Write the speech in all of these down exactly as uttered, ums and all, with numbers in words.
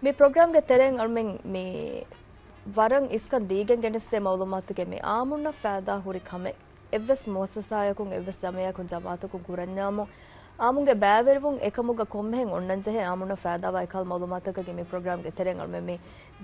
މި ޕްރޮގްރާމްގެ ތެރެއިން އަޅުމެން މި ވަރަށް އިސްކަން ދީގެން ގެނެސްދޭ މައުލޫމާތުގެ މި އާމުންނަށް ފައިދާ ހުރި ކަމެއް އެއްވެސް މުއައްސަސާއަކުން، އެއްވެސް ޖަމިއްޔާއަކުން، ޖަމާއަތަކުން ކުރަންޏާމު، އާމުންގެ ބައިވެރިވުން އެކަމުގަ ކޮންމެހެން އޮންނަންޖެހޭ އާމުންނަށް ފައިދާވާ އެކަހަލަ މައުލޫމާތަކަކީ މި ޕްރޮގްރާމްގެ ތެރެއިން އަޅުމެން މި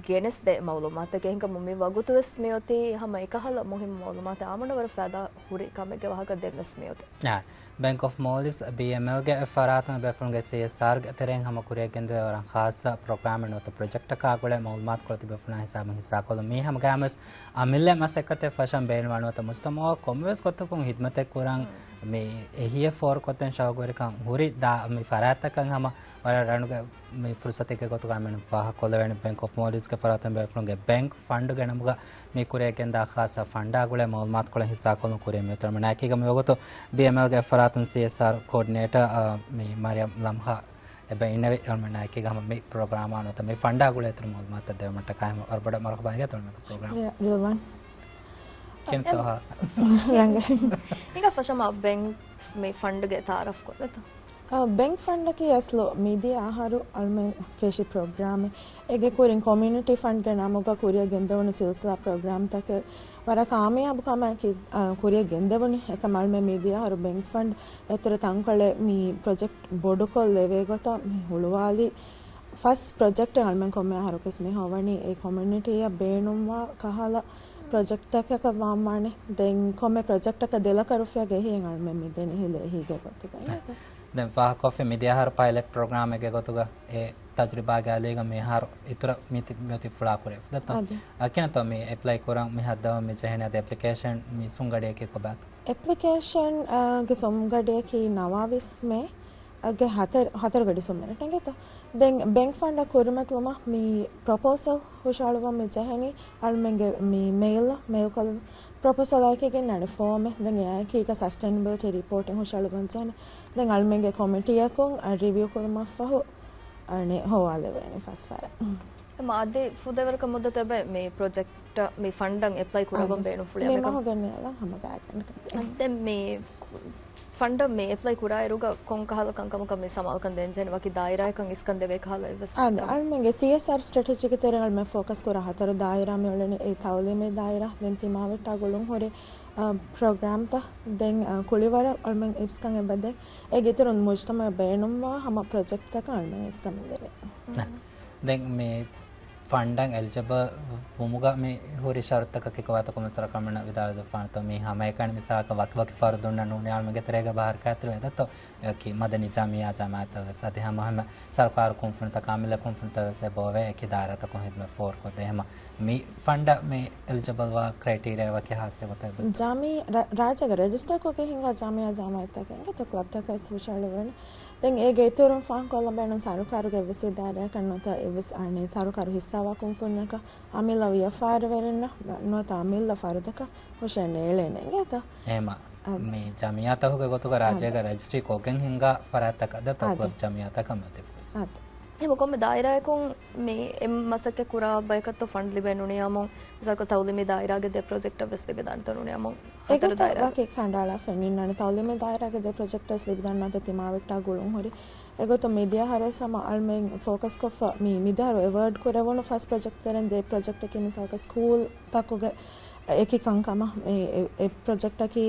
ގެނެސްދޭ މައުލޫމާތަކީ. އެހެންކަމުން މި ވަގުތުވެސް މިއޮތީ ހަމަ އެކަހަލަ މުހިއްމު މައުލޫމާތެއް އާމުންނަށް ވަރަށް ފައިދާ ހުރި ކަމެއްގެ ވާހަކަ ދެންވެސް މިއޮތީ. އާ، ބެންކް އޮފް މޯލްޑިވްސް، ބީއެމްއެލްގެ ފަރާތުން ބޭފުޅުންގެ ސީއެސްއާރްގެ ތެރެއިން ހަމަ ކުރިއަށް ގެންދެވޭ ވަރަށް ޚާއްޞަ ޕްރޮގްރާމެއް ނުވަތަ ޕްރޮޖެކްޓަކާ ގުޅޭ މައުލޫމާތުކޮޅު ތިބޭފުޅުންނާ ހިސާބުން ހިއްސާކޮށްލުން. މީ ހަމަގައިމުވެސް އަމިއްލަ މަސައްކަތެއް ފަށަން ބޭނުންވާ ނުވަތަ މުޖްތަމަޢަށް ކޮންމެވެސް ގޮތަކުން ހިދްމަތެއް ކުރަން މި އެހީއެއް ފޯރުކޮށްދޭން ޝައުގުވެރިކަން ހުރި ދާ މި ފަރާތްތަކަށް ހަމަ ވަރަށް ރަނުގެ މި ފުރުސަތެއްގެ ގޮތުގަ މިނު ފާހަގަކޮށްލެވޭނެ. ބެންކް އޮފް މޯލްޑިވްސްގެ ފަރާތުން ބޭފުޅުންގެ ބެންކް ފަންޑުގެ ނަމުގަ މި ކުރިއަށް ގެންދާ ޚާއްޞަ ފަންޑާ ގުޅޭ މައުލޫމާތުކޮޅެއް ހިއްސާކޮށްލުން ކުރިއަށް މިއޮތީ. އަޅުމެންނާއެކީގަ މިވަގުތު ބީއެމްއެލްގެ ފަރާތުން ސީއެސްއާރް ކޯޑިނޭޓަ، އާ، މި މަރިޔަމް ލަމްހާ އެބަ އިންނެވި. އަޅުމެންނާއެކީގަ ހަމަ މި ޕްރޮގްރާމާ ނުވަތަ މި ފަންޑާ ގުޅޭ އިތުރު މައުލޫމާތުތައް ދެވުމަށްޓަކާ ހަމަ ވަރަށް ބޮޑަށް މަރުޙަބާ އިނގޭތޯ މި ޕްރޮގްރާމް. ޝުކުރިއްޔާ ރިލްވާން. ކިންތޯ ހާ. ރަނގަޅު. އިނގޭ ފަށަމާ ބެންކް މި ފަންޑްގެ ތައާރަފް ކޮށްލަތޯ؟ އާ، ބެންކް ފަންޑަކީ އަސްލު މިދިޔަ އަހަރު އަޅުމެން ފެށި ޕްރޮގްރާމެއް. އޭގެ ކުރިން ކޮމިއުނިޓީ ފަންޑްގެ ނަމުގަ ކުރިއަށް ގެންދެވުނު ސިލްސިލާ ޕްރޮގްރާމްތަކެއް ވަރަށް ކާމިޔާބު ކަމަކީ، އާ، ކުރިއަށް ގެންދެވުނީ. އެކަމް އަޅުމެން މިދިޔަ އަހަރު ބެންކް ފަންޑް އެތުރެ ތަންކޮޅެއް މި ޕްރޮޖެކްޓް ބޮޑުކޮށްލެވޭ ގޮތަށް މި ހުޅުވާލީ. ފަސް ޕްރޮޖެކްޓެއް އަޅުމެން ކޮންމެ އަހަރަކުވެސް މި ހޮވަނީ އެ ކޮމިއުނިޓީއަށް ބޭނުންވާ ކަހަލަ ޕްރޮޖެކްޓްތަކަކަށް ވާންވާނެ. ދެން ކޮންމެ ޕްރޮޖެކްޓަކަށް ދެ ލަކަ ރުފިޔާގެ އެހީއެއް އަޅުމެން މި ދެނީ ހިލޭ އެހީގެ ގޮތުގައި. ދެން ފާހަގަކޮށްފި މިދިޔަ އަހަރު ޕައިލެޓް ޕްރޮގްރާމެއްގެ ގޮތުގަ އެ ތަޖުރިބާގެ އަލީގަ މިހާރު އިތުރަށް މި ތި-، މިއޮތީ ފުޅާކުރެ. ދެއްތޯ؟ އަދި. އަ، ކިނަތޯ މި އެޕްލައި ކުރަން މި ހައްދަވަން މި ޖެހެނީ އަދި އެޕްލިކޭޝަން މި ސުންގަޑިއަކީ ކޮބާތޯ؟ އެޕްލިކޭޝަން، އާ، ގެ ސުންގަޑިއަކީ ނަވާވީސް މޭ ގެ ހަތަރު، ހަތަރު ގަޑި ސުން މިނެޓް އިނގޭތޯ. ދެން ބެންކް ފަންޑަށް ކުރިމަތިލުމަށް މި ޕްރޮޕޯސަލް ހުށަހަޅުވަން މި ޖެހެނީ އަޅުމެންގެ މި މެއިލް، މެއިލް ކޮށްލުން. ޕްރޮޕޯސަލް އަކީގެން ނަން ފޯމެއް. ދެން އެއާއެކީގަ ސަސްޓެނަބިލިޓީ ރިޕޯޓެއް ހުށަހަޅުވަން ޖެހެނީ. ދެން އަޅުމެންގެ ކޮމިޓީއަކުން އަ، ރިވިއު ކުރުމަށްފަހު އަނެއް ހޮވާލެވޭނެ ފަސް ފަހަރަށް. އެމަ އަދި ފުދޭވަރަކަށް މުއްދަތެއް ބައެއް މި ޕްރޮޖެކްޓަށް މި ފަންޑަށް އެޕްލައި ކުރައްވަން އަދި. ބޭނުންފުޅި މި އަނެކަ. މަހު ގެންނަޔާލާ ހަމަ ގާތްގަނޑަކަށް. އަ، ދެން މި ފަންޑަށް މި އެޕްލައި ކުރާއިރުގަ ކޮން ކަހަލަ ކަންކަމަކަށް މި ސަމާލުކަން ދޭންޖެހެނީ؟ ވަކި ދާއިރާއަކަށް އިސްކަން ދެވޭ ކަހަލަ އެއްވެސް އަދި ކަމެއް؟ އަޅުމެންގެ ސީއެސްއާރް ސްޓްރެޓެޖީގެ ތެރެއިން އަޅުމެން ފޯކަސް ކުރާ ހަތަރު ދާއިރާ މި އުޅެނީ އެ ތައުލީމީ ދާއިރާ، ދެން ތިމާވެއްޓާ ގުޅުން ހުރި، އަ، ޕްރޮގްރާމްތައް، ދެން، އަ، ކުޅިވަރަށް އަޅުމެން އިސްކަން އެބަދޭ. އޭގެ އިތުރުން މުޖްތަމަޢަށް ބޭނުންވާ ހަމަ ޕްރޮޖެކްޓްތަކަށް އަޅުމެން އިސްކަން ދެވޭ. ދެން މި ފަންޑަށް އެލިޖަބަލް ވުމުގަ މި ހުރި ޝަރުތުތަކަކީ ކޮބާތޯ ކޮމިސަރ ކަމަނަށް ވިދާޅުވެފާނެތޯ؟ މީ ހަމައެކަނި މިސާލަކަށް ވަކިވަކި ފަރުދުންނަށް ނޫނީ އަޅުމެންގެ ތެރޭގަ ބަހަރު ކައިތުރު ވެދަތޯ؟ އެކި މަދަނީ ޖަމިއްޔާ ޖަމާއަތަށް ވެސް އަދި ހަމަ ހަމަ ސަރުކާރު ކުންފުނިތަކާ އަމިއްލަ ކުންފުނިތައް ވެސް އެބައޮވޭ އެކި ދާއިރާތަކުން ހިދުމަތް ފޯރުކޮށްދޭ. ހަމަ މި ފަންޑަށް މި އެލިޖަބަލްވާ ކްރައިޓީރިއާ ވަކި ހާއްސަ ގޮތެއް ވޭ؟ ޖަމި-، ރަ-، ރާއްޖޭގަ ރަޖިސްޓަރކޮށްގެން ހިނގާ ޖަމިއްޔާ ޖަމާއަތްތަކެއް އިނގޭތޯ ކްލަބްތަކަށް ހުށަހަޅުވަނީ. ދެން އޭގެ އިތުރުން ފާހަގަކޮށްލަން ބޭނުން ސަރުކާރުގެ އެއްވެސް އިދާރާއަކަށް ނުވަތަ އެއްވެސް އަނެއް ސަރުކާރު ހިއްސާވާ ކުންފުންޏަކަށް އަމިއްލަ ވިޔަފާރިވެރިންނަށް ނުވަތަ އަމިއްލަ ފަރުދަކަށް ހުށަހެޅޭނެ އިނގޭތޯ؟ އެހެމަ އަދި. މި ޖަމިއްޔާތަކުގެ ގޮތުގަ ރާއްޖޭގަ އަދި. ރަޖިސްޓްރީ ކޮށްގެން ހިންގާ ފަރާތްތަކަށް އަދި ތަކު އަދި. ޖަމިއްޔާތަކަށް މިއޮތީ ފުރުސަތު. އަދި. އެހެމަ ކޮންމެ ދާއިރާއަކުން މި އެ މަސައްކަތް ކުރާ ބަޔަކަށްތޯ ފަންޑް ލިބޭ ނޫނީ އާމު މިސާލަކަށް ތައުލީމީ ދާއިރާގެ ދެ ޕްރޮޖެކްޓަށް ވެސް ލިބިދާނެތޯ ނޫނީ އާމު ހަތަރު އެގޮތަށް ދާއިރާ. ވަކި ކަނޑައަޅާފަ ނިންނާނެ ތައުލީމީ ދާއިރާގެ ދެ ޕްރޮޖެކްޓް ވެސް ލިބިދާނެ ނުވަތަ ތިމާވެއްޓާ ގުޅުން ހުރި. އެގޮތުން މިދިޔަ އަހަރުވެސް ހަމަ އަޅުމެން ފޯކަސްކޮށްފަ މި މިދިޔަ އަހަރު އެވޯޑް ކުރެވުނު ފަސް ޕްރޮޖެކްޓް ތެރެއިން ދެ ޕްރޮޖެކްޓަކީ މިސާލަކަށް ސްކޫލް ތަކުގެ އެކި ކަންކަމަށް އެ، އެ، އެ ޕްރޮޖެކްޓަކީ،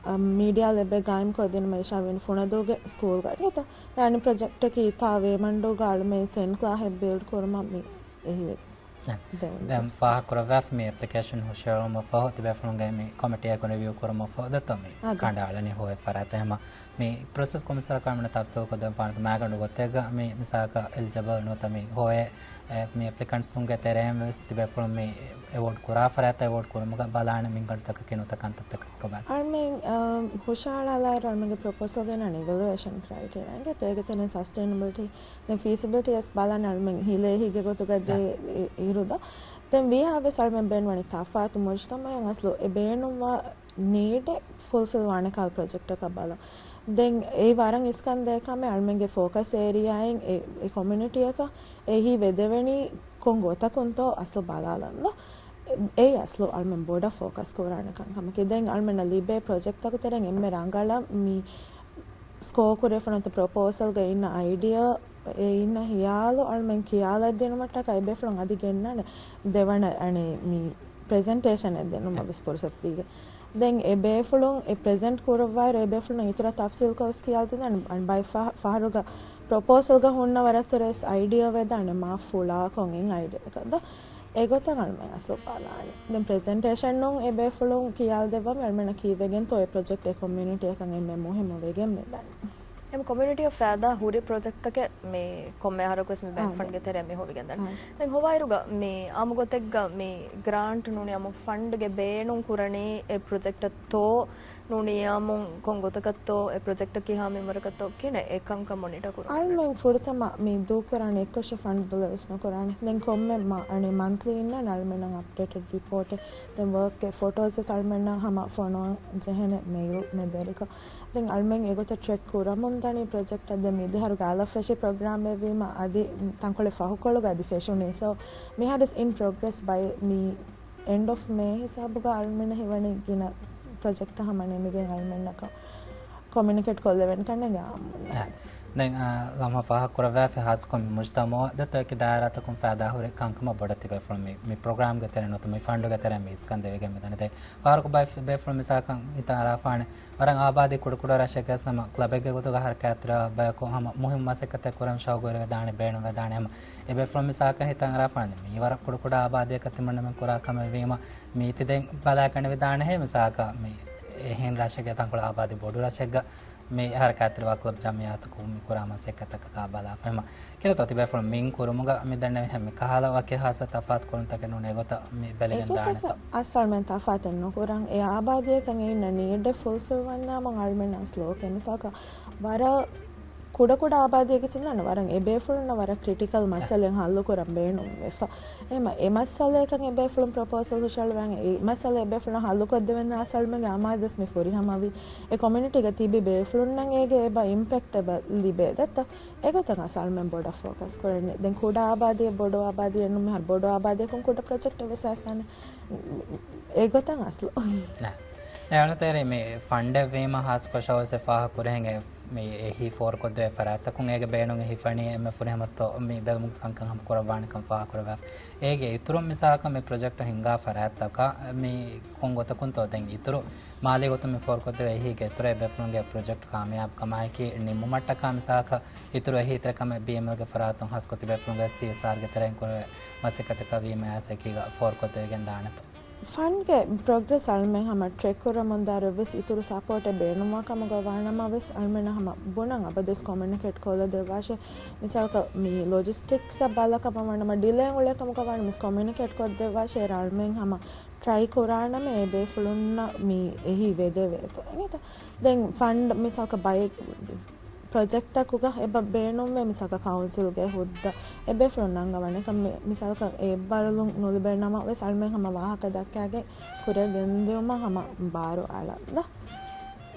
އަ، މީޑިއާ ލެބެއް ގާއިމްކޮށްދިނުމަށް އިޝާވީން ފުނަދޫގެ ސްކޫލްގަ އިނގޭތޯ. ދެން އަނެއް ޕްރޮޖެކްޓަކީ ތާ ވޭމަންޑޫގަ އަޅުމެން ސައިންސް ކްލާހެއް ބިލްޑް ކުރުމަށް މި އެހިވެ. ދެން ދެން ފާހަގަކުރައްވާފަ މި އެޕްލިކޭޝަން ހުށަހެޅުމަށްފަހު ތިބޭފުޅުންގެ މި ކޮމިޓީއަކުން ރިވިއު ކުރުމަށްފަހު ދެއްތޯ މި އަދި. ކަނޑައަޅަނީ ހޯއެއް ފަރާތެއް ހަމަ މި ޕްރޮސެސް ކޮމިސަރަކާ މިނަ ތަފްސީލްކޮށްދޭން ފާނަތު މާގަނޑު ގޮތެއްގަ މި މިސާލަކަށް އެލިޖަބަލް ނުވަތަ މި ހޯއެ އެ، މި އެޕްލިކަންޓްސުންގެ ތެރެއިން ވެސް ތިބޭފުޅުން މި އެވޯޑް ކުރާ ފަރާތަށް އެވޯޑް ކުރުމުގަ ބަލާނެ މިންގަނޑުތަކަކީ ނުވަތަ ކަންތައްތަކަކީ ކޮބާތޯ؟ އަޅުމެން، އަ، ހުށަހަޅާލާއިރު އަޅުމެންގެ ޕްރޮޕޯސަލް ގެންނަން އިވެލުއޭޝަން ކްރައިޓީރިއާ އިނގޭތޯ އޭގެ ތެރެއިން ސަސްޓެއިނަބިލިޓީ ދެން ފީސިބިލިޓީ ވެސް ބަލާނެ އަޅުމެން ހިލޭ އެހީގެ ގޮތުގަ ދޭ އި-، އިރުދޯ. ދެން ވީހާވެސް އަޅުމެން ބޭނުންވަނީ ތަފާތު މުޖްތަމަޢަށް އަސްލު އެ ބޭނުންވާ ނީޑެއް ފުލްފިލް ވާނެ ކަހަލަ ޕްރޮޖެކްޓަކަށް ބަލަން. ދެން އެއީ ވަރަށް އިސްކަންދޭ ކަމެއް އަޅުމެންގެ ފޯކަސް އޭރިއާއިން އެ، އެ ކޮމިއުނިޓީއަކަށް އެހީ ވެދެވެނީ ކޮން ގޮތަކުންތޯ އަސްލު ބަލާލަން. އެއީ އަސްލު އަޅުމެން ބޮޑަށް ފޯކަސް ކުރާނެ ކަންކަމަކީ. ދެން އަޅުމެންނަށް ލިބޭ ޕްރޮޖެކްޓްތަކު ތެރެއިން އެންމެ ރަނގަޅަށް މި ސްކޯ ކުރެވިފަ ނުވަތަ ޕްރޮޕޯސަލްގަ އިންނަ އައިޑިއާ އެ އިންނަ ހިޔާލު އަޅުމެން ކިޔާލަށް ދިނުމަށްޓަކައި އެބޭފުޅުން އަދި ގެންނާނެ ދެވަނަ އަނެއް މި ޕްރެޒެންޓޭޝަން އެއް ދިނުމަށް ވެސް ފުރުސަތު ދީގެން. ދެން އެބޭފުޅުން އެ ޕްރެޒެންޓް ކުރައްވާއިރު އެބޭފުޅުން އިތުރަށް ތަފްސީލްކޮށް ވެސް ކިޔާލަދިން އަން ބައި ފަ-، ފަހަރުގަ ޕްރޮޕޯސަލްގަ ހުންނަ ވަރަށް ތުރެސް އައިޑިއާ ވެދާނެ މާ ފުޅާކޮށް އެއް އައިޑިއާއަކަށް ދޯ. އެގޮތަށް އަޅުމެން އަސްލު ބަލާނެ. ދެން ޕްރެޒެންޓޭޝަނުން އެބޭފުޅުން ކިޔާލަދެއްވަމެ އަޅުމެންނަށް ކީއްވެގެންތޯ އެ ޕްރޮޖެކްޓް އެ ކޮމިއުނިޓީއަކަށް އެންމެ މުހިއްމު ވެގެން މިދަނީ. އެމް ކޮމިއުނިޓީއަށް ފައިދާ ހުރި ޕްރޮޖެކްޓްތަކެއް މި ކޮންމެ އަހަރަކުވެސް މި ބޭން އާ، ފަންޑްގެ ތެރެއަށް މި ހޮވިގެންދަނީ. އާ. ދެން ހޮވާއިރުގަ މި އާމުގޮތެއްގަ މި ގްރާންޓް ނޫނީ އާމު ފަންޑްގެ ބޭނުން ކުރަނީ އެ ޕްރޮޖެކްޓަށްތޯ ނޫނީ އާމު ކޮން ގޮތަކަށްތޯ އެ ޕްރޮޖެކްޓަށް ކިހާ މިންވަރަކަށްތޯ ކިހިނެއް އެކަންކަން މޮނިޓަ ކުރާނެ. އަޅުމެން ފުރަތަމަ މި ދޫކުރާނެ އެއްކޮށް ފަންޑް ބުލަވެސް ނުކުރާނެ. ދެން ކޮންމެ މަ-، އަނެއް މަންތްލީ އިންނަން އަޅުމެންނަށް އަޕްޑޭޓެޑް ރިޕޯޓެއް ދެން ވަރކްގެ ފޮޓޯސް ވެސް އަޅުމެންނަށް ހަމަ ފޮނުވަން ޖެހޭނެ މެއިލް މެދުވެރިކޮށް. ދެން އަޅުމެން އެގޮތަށް ޓްރެކް ކުރަމުން ދަނީ ޕްރޮޖެކްޓަށް. ދެން މިދިހަރުގެ އަލަށް ފެށި ޕްރޮގްރާމެއް ވީމަ އަދި ތަންކޮޅެއް ފަހުކޮޅުގަ އަދި ފެށުނީ. ސޯ މިހާރު އިން ޕްރޮގްރެސް ބައި މި އެންޑް އޮފް މޭ ހިސާބުގަ އަޅުމެންނަށް ހީވަނީ ގިނަ ޕްރޮޖެކްޓްތައް ހަމަ ނިމިގެން އަޅުމެންނަކަށް ކޮމިއުނިކޭޓް ކޮށްލެވެން ކަންނޭނގެ އާއްމުން. އެ. ދެން، އާ، ލަމްހާ ފާހަގަކުރައްވާފަ ހާއްސަކޮށް މި މުޖްތަމައު ދެތޯ އެކި ދާއިރާތަކުން ފައިދާ ހުރި ކަންކަމަށް ބޮޑަށް ތިބޭފުޅުން މި، މި ޕްރޮގްރާމްގެ ތެރެއިން ނުވަތަ މި ފަންޑުގެ ތެރެއިން މި އިސްކަން ދެވިގެން މިދަނީ. ދެން ފަހަރަކު ބައި ފި-، ބޭފުޅުން މިސާލަކަށް ހިތަށް އަރާފާނެ ވަރަށް އާބާދީ ކުޑަކުޑަ ރަށެއްގަ ހަމަ ކްލަބެއްގެ ގޮތުގަ ހަރަކާތްތެރިވާ ބަޔަކު ހަމަ މުހިންމު މަސައްކަތެއް ކުރަން ޝައުގުވެރިވެދާނެ، ބޭނުންވެދާނެ ހަމަ. އެބޭފުޅުން މިސާލަކަށް ހިތަށް އަރާފާނެ މީ ވަރަށް ކުޑަކުޑަ އާބާދީއަކަށް ތިމަންނަމެން ކުރާ ކަމެއް ވީމަ، މީތި ދެން ބަލާގަނެވިދާނެހޭ މިސާލަކަށް މި އެހެން ރަށެއްގެ ތަންކޮޅެއް އާބާދީ ބޮޑު ރަށެއްގަ މި ހަރަކާތްތެރިވާ ކްލަބް ޖަމްއިއްޔާތަކުން މި ކުރާ މަސައްކަތަކަކާ ބަލާފަ ހަމަ. ކިހިނެއްތޯ ތިބޭފުޅުން މިން ކުރުމުގަ މި ދެންނެވި ހަމަ ކަހަލަ ވަކި ހާއްސަ ތަފާތުކުރުންތަކެއް ނޫނޭ ގޮތަށް މި ބެލިގެން ދާނެތޯ؟ އެގޮތަކަށް އަސްލު އަޅުމެން ތަފާތެއް ނުކުރަން. އެ އާބާދީއަކަށް އިންނަ ނީޑެއް ފުލްފިލް ވަންޏާމު އަޅުމެން އަސްލު އޯކޭ. މިސާލަކަށް ވަރަށް ކުޑަކުޑަ އާބާދީއެއްގެ ސިނދާނަ ވަރަށް އެބޭފުޅުންނަށް ވަރަށް ކްރިޓިކަލް މައްސަލައެއް ހައްލުކުރަން ބޭނުންވެފަ. އެހެމަ އެ މައްސަލައަކަށް އެބޭފުޅުން ޕްރޮޕޯސަލް ހުށަހަޅުވާން އެ މައްސަލަ އެބޭފުޅުން ހައްލުކޮށްދެވެން އަސްލު އަޅުމެންގެ އަމާޒުވެސް މި ފުރިހަމަވީ. އެ ކޮމިއުނިޓީގަ ތިބި ބޭފުޅުންނަށް އޭގެ އެބަ އިމްޕެކްޓް އެބަ ލިބޭ ދެއްތަ؟ އެގޮތަށް އަސްލު އަޅުމެން ބޮޑަށް ފޯކަސް ކުރަނީ. ދެން ކުޑަ އާބާދީއެއް ބޮޑު އާބާދީއެއް ނޫން މިހާރު ބޮޑު އާބާދީއަކުން ކުޑަ ޕްރޮޖެކްޓެއް ވެސް އައިސްދާނެ. އެގޮތަށް އަސްލު. ނާ. އެ އަޅުތެރި މި ފަންޑެއް ވީމަ ހާސްކޮށަށް ވެސް އެ ފާހަގަ ކުރެހެން އެ މި އެހީ ފޯރުކޮށްދެވޭ ފަރާތްތަކުން އޭގެ ބޭނުން އެހީ ފަނީ އެންމެ ފުރިހަމަތޯ މި ބެލުމުގެ ކަންކަން ހަމަ ކުރައްވާނެކަން ފާހަގަ ކުރެވޭ. އޭގެ އިތުރުން މިސާލަކަށް މި ޕްރޮޖެކްޓް ހިންގާ ފަރާތްތަކަށް މި ކޮން ގޮތަކުންތޯ ދެން އިތުރު މާލީ ގޮތުން މި ފޯރުކޮށްދެވޭ އެހީގެ އިތުރަށް އެބޭފުޅުންގެ ޕްރޮޖެކްޓް ކާމިޔާބުކަމާއެކީ ނިމުމަށްޓަކާ މިސާލަކަށް އިތުރު އެހީތެރިކަމެއް ބީއެމްއެލްގެ ފަރާތުން ހާސްކޮށް ތިބޭފުޅުންގެ ސީއެސްއާރްގެ ތެރެއިން ކުރެވޭ މަސައްކަތަކަށް ވީމަ އެކީގަ ފޯރުކޮށްދެވިގެން ދާނެތޯ؟ ފަންޑްގެ ޕްރޮގްރެސް އަޅުމެން ހަމަ ޓްރެކް ކުރަމުން ދާއިރު ވެސް އިތުރު ސަޕޯޓެއް ބޭނުންވާ ކަމުގަ ވާނަމަ ވެސް އަޅުމެންނަށް ހަމަ ބުނަން އަބަދުވެސް ކޮމިއުނިކޭޓް ކޮށްލަދެއްވާށޭ. މިސާލަކަށް މި ލޮޖިސްޓިކްސްއަށް ބަލާ ކަމަށް ވާނަމަ ޑިލޭ އުޅޭ ކަމުގަ ވާނަމަ ވެސް ކޮމިއުނިކޭޓް ކޮށްދެއްވާށޭ. އަޅުމެން ހަމަ ޓްރައި ކުރާނަމޭ އެބޭފުޅުންނަށް މި އެހީ ވެދެވޭތޯ. އިނގޭތަ؟ ދެން ފަންޑް މިސާލަކަށް ބައެއް ޕްރޮޖެކްޓްތަކުގަ އެބަ ބޭނުންވޭ މިސާލަކަށް ކައުންސިލްގެ ހުއްދަ އެބޭފުޅުން ނަންގަވަން އެކަން މި-، މިސާލަކަށް އެއްބާރުލުން ނުލިބޭ ނަމަ ވެސް އަޅުމެން ހަމަ ވާހަކަ ދައްކާގެން ކުރިއަށް ގެންދިއުމަށް ހަމަ ބާރު އަޅަން ދޯ.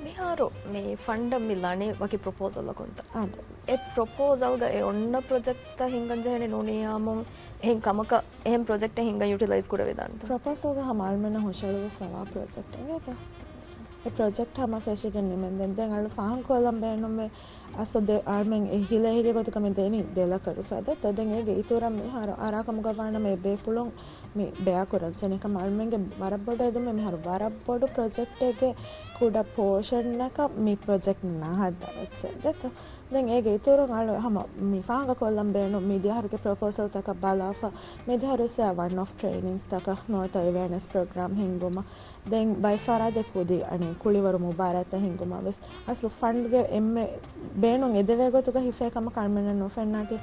މިހާރު މި ފަންޑަށް މި ލަނީ ވަކި ޕްރޮޕޯސަލަކުންތަ؟ އާދެ. އެ ޕްރޮޕޯސަލްގަ އެ އޮންނަ ޕްރޮޖެކްޓްތައް ހިންގަން ޖެހޭނެ ނޫނީ އާމުން އެހެން ކަމަކަށް އެހެން ޕްރޮޖެކްޓެއް ހިންގަން ޔުޓިލައިޒް ކުރެވިދާނެތަ؟ ޕްރޮޕޯސަލްގަ ހަމަ އަޅުމެންނަށް ހުށަހަޅުވެފަވާ ޕްރޮޖެކްޓް އިނގޭތަ؟ އެ ޕްރޮޖެކްޓް ހަމަ ފެށިގެން ނިމެންދެން ދެން އަޅު ފާހަގަކޮށްލަން ބޭނުންވޭ. އަސްލު ދެ އަޅުމެން އެ ހިލޭ ހިގޭ ގޮތުގަ މި ދެނީ ދެ ލަކަށް ރުފިޔާ ދެއްތޯ. ދެން އޭގެ އިތުރަށް މިހާރު އަރާ ކަމުގަ ވާނަމަ އެ ބޭފުޅުން މި ބެއާކުރަން ޖެހޭނެ ކަމަށް އަޅުމެންގެ ވަރަށް ބޮޑު އެދުމެއް މިހާރު ވަރަށް ބޮޑު ޕްރޮޖެކްޓެއްގެ ކުޑަ ޕޯޝަންއަކަށް މި ޕްރޮޖެކްޓް ނަހައްދާ އެއްޗެއް ދެއްތޯ. ދެން އޭގެ އިތުރުން އަޅު ހަމަ މި ފާހަގަކޮށްލަން ބޭނުން މިދިޔަހަރުގެ ޕްރޮޕޯސަލްތަކަށް ބަލާފަ، މިދިޔަހަރު ވެސް ވަން އޮފް ޓްރެއިނިންގްސްތަކަށް ނުވަތަ އެވެއަރނެސް ޕްރޮގްރާމް ހިންގުމަށް، ދެން ބައިފަހަރާ ދެ ކުދި އަނެއް ކުޅިވަރު މުބާރާތްތައް ހިންގުމަށް ވެސް އަސްލު ފަންޑްގެ އެންމެ ބޭނުން އެދެވޭ ގޮތުގަ ހިފޭ ކަމަކަށް އަޅުމެންނަށް ނުފެންނާތީ،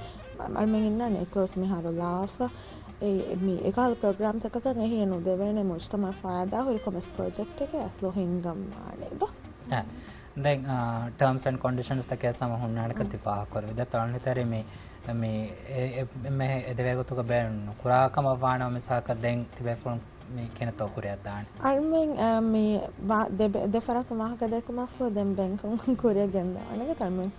އަޅުމެން އިންނާނެ އެކްލޯސް މިހާރު ލާފަ. އެ މި އެކަހަލަ ޕްރޮގްރާމްތަކަކަށް އެހީ ނުދެވޭނެ މުޖްތަމަޢަށް ފައިދާ ހުރި ކޮމެސް ޕްރޮޖެކްޓެކޭ އަސްލު ހިންގަންވާނެ ދޯ. އެ، ދެން، އާ، ޓާމްސް އެންޑް ކޮންޑިޝަންސް ތަކެއް ހަމަ ހުންނާނެކަން ތި ފާހަގަކުރެއްވި. ދެއްތޯ އަޅުނިތެރި މި، މި އެ، އެ، އެންމެ އެދެވޭ ގޮތުގަ ބޭނުން ނުކުރާ ކަމަށް ވާނަމަ މިސާލަކަށް ދެން ތިބޭފުޅުން މި ކިހިނެއްތޯ ކުރިއަށްދާނެ؟ އަޅުމެން، އާ، މި ވާ-، ދެ ބެ-، ދެ ފަރާތުން ވާހަކަ ދެއްކުމަށްފަހު ދެން ބޭންކުން ކުރިއަށް ގެންދަވާނެ އަޅުމެން.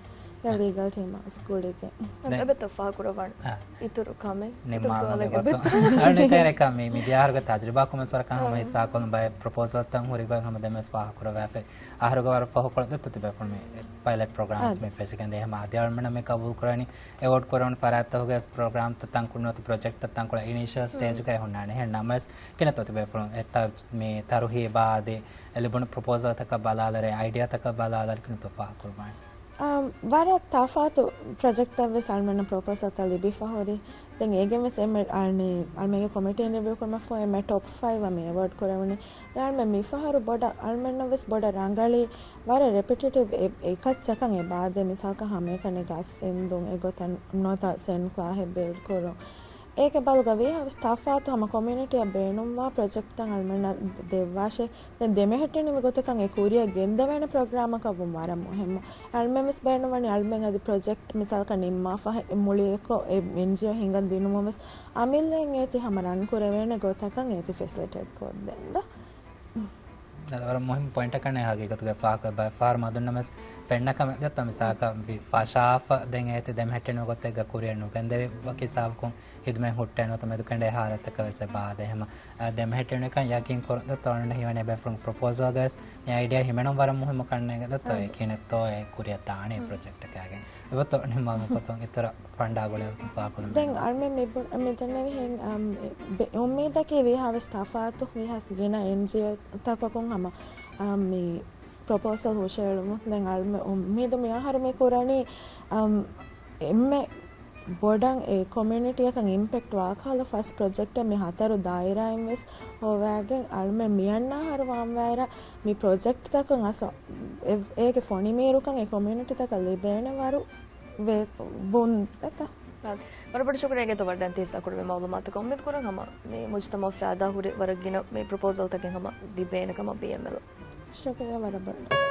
ލީގަލް ޓީމާ ސްކޫލްގެ. ދެން އެބަތަ ފާހަކުރަވާން އާ. އިތުރު ކަމެއް އިތުރު ނިންމާލުމުގެ ސުވާލެއް އެބަތަ؟ އަޅުނިތޭރެކަ މި މިދިޔަ އަހަރުގެ ތަޖުރިބާ ކޮންމެސް ވަރަކަށް ހަމަ ހިއްސާކޮށްލުން ބައެއް ޕްރޮޕޯސަލްތައް ހުރި ގޮތް ހަމަ ދެމެސް ފާހަކުރަވާފައި. އަހަރުގެ ވަރަށް ފަހުކޮޅަށް ދެއްތޯ ތިބޭފުޅުން މި ޕައިލެޓް ޕްރޮގްރާމްސް އާ. މި ފެށިގެންދޭ ހަމަ އަދި އަޅުމެންނަށް މި ގަބޫލުކުރަނީ އެވޯޑް ކުރެވުނު ފަރާތްތަކުގެ ޕްރޮގްރާމްތައް ތަންކުންނުވަތަ ޕްރޮޖެކްޓްތައް ތަންކުންނުވަތަ ޕްރޮޖެކްޓްތައް ތަންކުޅަ އިނީޝިއަލް ސްޓޭޖުގައި ހުންނާނެ. އެހެން ނަމަވެސް ކިހިނެއްތޯ ތިބޭފުޅުން އެތައް މި ތަރުހީބާ އަދި އެ ލިބުނު ޕްރޮޕޯސަލްތަކަށް ބަލާލަރޭ އައިޑިއާތަކަށް ބަލާލަރޭ ކިހިނެއްތޯ ފާހަކުރުމާ؟ އާ، ވަރަށް ތަފާތު ޕްރޮޖެކްޓްތައް ވެސް އަޅުމެންނަށް ޕްރޮޕޯސަލްތައް ލިބިފަ ހުރި. ދެން އޭގެން ވެސް އެންމެ އަޅުމެންގެ ކޮމިޓީން ރިވިއު ކުރުމަށްފަހު އެންމެ ޓޮޕް ފައިވް އަށް މި އެވޯޑް ކުރެވުނީ. ދެން އަޅުމެން މިފަހަރު ބޮޑަށް އަޅުމެންނަށް ވެސް ބޮޑަށް ރަނގަޅީ ވަރަށް ރެޕިޓިޓިވް އެ، އެކައްޗަކަށް އެބައާދޭ މިސާލަކަށް ހަމައެކަނި ގަސް އިންދުން އެގޮތަށް ނުވަތަ ސެން ކްލާހެއް ބިލްޑް ކުރުން. އޭގެ ބަދަލުގަ ވީހާވެސް ތަފާތު ހަމަ ކޮމިއުނިޓީއަށް ބޭނުންވާ ޕްރޮޖެކްޓްތައް އަޅުމެންނަށް ދެއްވާށޭ. ދެން ދެމެހެއްޓެނިވި ގޮތަކަށް އެ ކުރިއަށް ގެންދެވޭނެ ޕްރޮގްރާމަކަށް ވުން ވަރަށް މުހިއްމު. އަޅުމެންވެސް ބޭނުންވަނީ އަޅުމެން އަދި ޕްރޮޖެކްޓް މިސާލަކަށް ނިންމާފަ މުޅިއެކޮށް އެ އެންޖީއޯ ހިނގަން ދިނުމަށް ވެސް އަމިއްލައިން އޭތި ހަމަ ރަން ކުރެވޭނެ ގޮތަކަށް އޭތި ފެސިލިޓޭޓް ކޮށްދެން ދޯ. ވަރަށް މުހިއްމު ޕޮއިންޓަކަށް ހަގީގަތުގަ ފާހަގަކޮށް ބައެއް ފަހަރު މަދުންނަމެސް ފެންނަ ކަމެއް ދެއްތޯ މިސާލަކަށް ފަށާފަ ދެން އޭތި ދެމެހެއްޓެނިވި ގޮތެއްގަ ކުރިއަށް ނުގެންދެވި ވަކި ހިސާބަކުން ހިދުމަތް ހުއްޓޭނެ ނުވަތަ މެދުކެނޑޭ ހާލަތަކަށް ވެސް އެބައާދޭ. ހަމަ އަ، ދެމެހެއްޓެނިކަން ޔަގީން ކުރަން ދެއްތޯ އަޅުގަނޑަށް ހީވަނީ ބޭފުޅުން ޕްރޮޕޯސަލްގަ ވެސް މި އައިޑިއާ ހިމެނުން ވަރަށް މުހިއްމު ކަންނޭނގެ ދެއްތޯ އެ ކިހިނެއްތޯ އެ ކުރިއަށް ދާނީ ޕްރޮޖެކްޓަކާގެން. އެބަތަ ނިންމާލުމަށް ކޮށް އިތުރަށް ފަންޑާ ގުޅޭ ގޮތުން ފާހަގަކޮށްލުން. ދެން އަޅުމެން މި ބު-، މި ދެންނެވިހެން، އަމް، އެ، ބެ-، އުއްމީދަކީ ވީހާވެސް ތަފާތު ވީހާވެސް ގިނަ އެންޖީއޯތަކަކުން ހަމަ، އަމް، މި ޕްރޮޕޯސަލް ހުށައެޅުމުން. ދެން އަޅުމެން އުއްމީދު މި އަހަރު މި ކުރަނީ، އަމް، އެންމެ ބޮޑަށް އެ ކޮމިއުނިޓީއަކަށް އިމްޕެކްޓް ވާކަހަލަ ފަސް ޕްރޮޖެކްޓެއް މި ހަތަރު ދާއިރާއިން ވެސް ހޮވާގެން އަޅުމެން މިއަންނަ އަހަރު ވާންވާއިރަށް މި ޕްރޮޖެކްޓްތަކުން އަސް އެ-، އޭގެ ފޮނިމީރުކަން އެ ކޮމިއުނިޓީތަކަށް ލިބޭނެ ވަރު ވެ-، ބުން ދެތަ؟ ވަރަށް ބޮޑަށް ޝުކުރިއްޔާ އިނގޭތޯ ވަޑައިގެން ހިއްސާކުރެވޭ މައުލޫމާތަކަށް. އުއްމީދު ކުރަން ހަމަ މި މުޖުތަމައަށް ފައިދާ ހުރި ވަރަށް ގިނަ މި ޕްރޮޕޯސަލްތަކެއް ހަމަ ލިބޭނެ ކަމަށް ބީއެމްއެލް. ޝުކުރިއްޔާ ވަރަށް ބޮޑަށް.